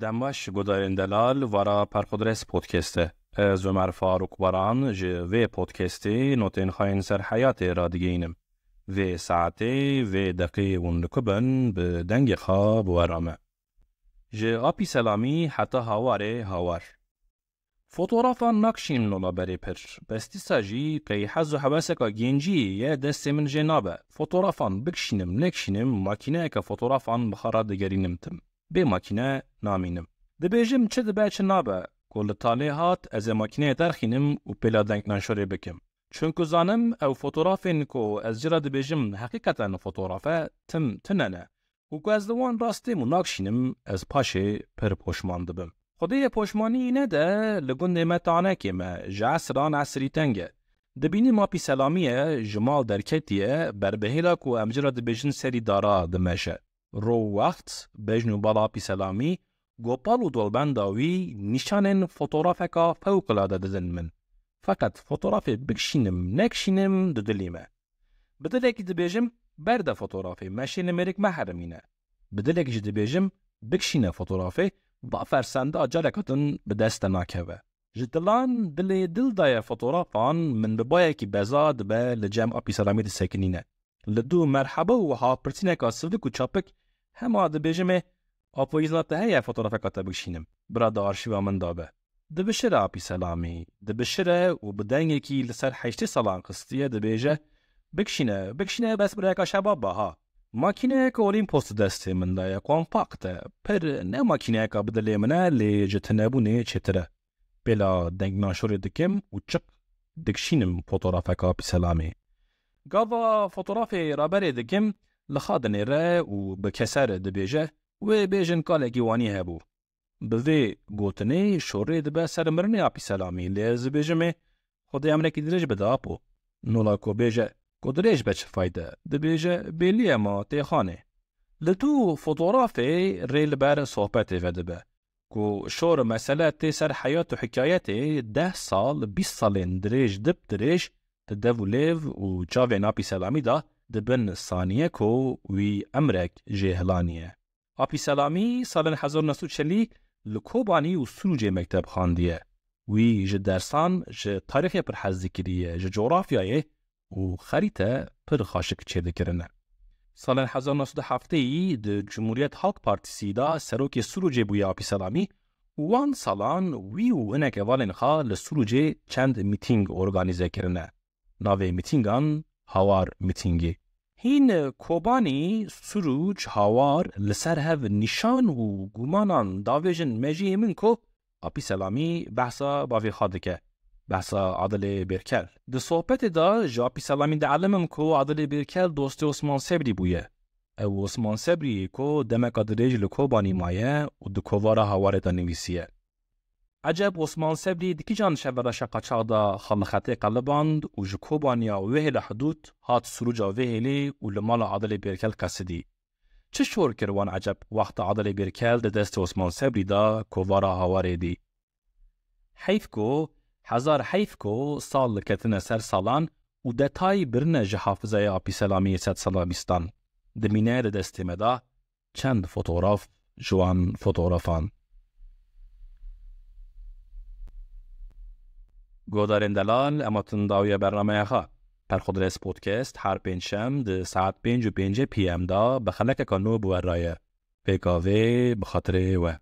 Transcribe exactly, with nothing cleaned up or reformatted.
Dem baş, guhdarên delal, vara Perxudres Podcast e. Ez Ömer Faruk Baran ji vê podcastê notên xwe yên ser heyatê radigihînim. Vê saetê, vê deqê hûn li ku bin, bi dengê xwe bi we re me. Ji Apî Selamî heta hawarê hawar. Fotografan nakişînim nola berê pir. Bes dîsa jî qey hez û heweseka genciyê ye destê min jê nabe. Fotografan bikişînim, nekişînim, makîneyeke fotografan bi xwe re digerînim tim. Bê makîne namînim. Dibêjim çi dibe çi nabe, ku li talê hat ez ê makîneyê derxînim û pêla dengnaşorê bikim. Çunku zanim ew fotografên ku ez ji re dibêjim heqîqeten fotograf e, tim tune ne. Û ku ez li wan rastêm û nakşînim, ez paşê pir poşman dibim. Xwedê yê poşmanî nede, li gundê me tanekê me, ji esran esrî teng e. Dibînim Apî Selamî ye, ji mal derketiye, ber bi hêla ku em ji re dibêjin serî dara dimeşe. Ro û wext, bejn û bala Apî Selamî, gopal û dolbenda wî nîşanên fotografeka fewqilade didin min. Feqet fotografê bikişînim, nekişînim, di dilî me. Bi dilekî dibêjim, berde fotografê, meşê li mêrik meherimîne. Bi dilekî jî dibêjim, bikişîne fotografê, ba fersenda careka din bi dest te nakeve. Ji dilan dilê dil daye fotografan, min bi bayekî beza dibe li cem Apî Selamî disekinîne. Li dû merheba û hapirtîneka sivik û çapik hema dibêjimê, Apo îzna te heye fotografeka te bikişînim? Bira di arşîva min de be. Dibişire Apî Selamî, dibişire û bi dengekî li ser heştê salan xistiye dibêje, bikişîne, bikişîne, bes birayeka şebab be ha. Makîneyeke Olympus di destê min de ye, kompakt e. Pir ne makîneyeka bi dilê min e, lê ji tunebûnê çêtir e. Pêla dengnaşorê dikim û çiq dikişînim fotografeka Apî Selamê. Gava fotografê raberê dikim, li xwe dinêre û bi keser dibêje, wê bêjin kalekî wanî hebû. Bi vê gotinê şorê dibe ser mirinê Apî Selamî, lê ez dibêjimê, Xwedê emrekî dirêj bide apo. Nola ku bêje, ku dirêj be çi fayde? Dibêje, bêlî ye ma tê xanê. Li dû fotografê rê li ber sohbetê vedibe. Ku şor mesele tê ser heyat û hikayetê deh sal, bîst salên dirêj dib dirêj di dev û lêv û çavên Apî Selamî de dibin saniye ku wî emrek jê hilaniye. Apî Selamî salên hezar û neh sed û çelî li Kobanî û Sûrûcê mekteb xandiye. Wî ji dersan ji tarîxê pir hez dikiriye, ji cografyayê û xerîte pir xaşik çêdikirine. Salên hezar û neh sed û heftê yî di Cumhuriyet Halk Partisi de serokê Sûrûcê bûye Apî Selamî û wan salan wî û hinek hevalên xwe li Sûrûcê çend mîtîng organîze kirine. Navê mîtîngan Hawar Mîtîngê. Hîn Kobanî, Sûrûc, Hawar li ser hev nîşan û gumanan davêjin mejiyê min ku Apî Selamî behsa bavê xwe dike. Behsa Adilê Bêrkel. Di sohbetê de ji Apî Selamî dielimim ku Adilê Bêrkel dostê Osman Sebrî bûye. Ew Osman Sebrî ku demeka dirêj li Kobanî maye û di kovara Hawarê de nivîsiye. Eceb Osman Sebrî di kîjan şevera şeqaçax de xwe li xetê qeliband û ji Kobaniya wê hêle hidûd hat Sûrûca vê hêlê û li mala Adilê Bêrkel qesidî? Çi şor kir wan eceb wexta Adilê Bêrkel di destê Osman Sebrî de kovara Hawarê dî? Heyf ku, hezar heyf ku sal ketine ser salan û detay birine ji hafizaya Apî Selamî yê sedsala bîstan. Dimîne di destê me de çend fotograf ji wan fotografan. Guhdarên delal, ema tun dawiya bernameya xwe. Perxudres Podcast her pêncşem di saet pênc û pêncê P M de bi xelekeka nû bi we re ye. Pêka vê bi xatirê we.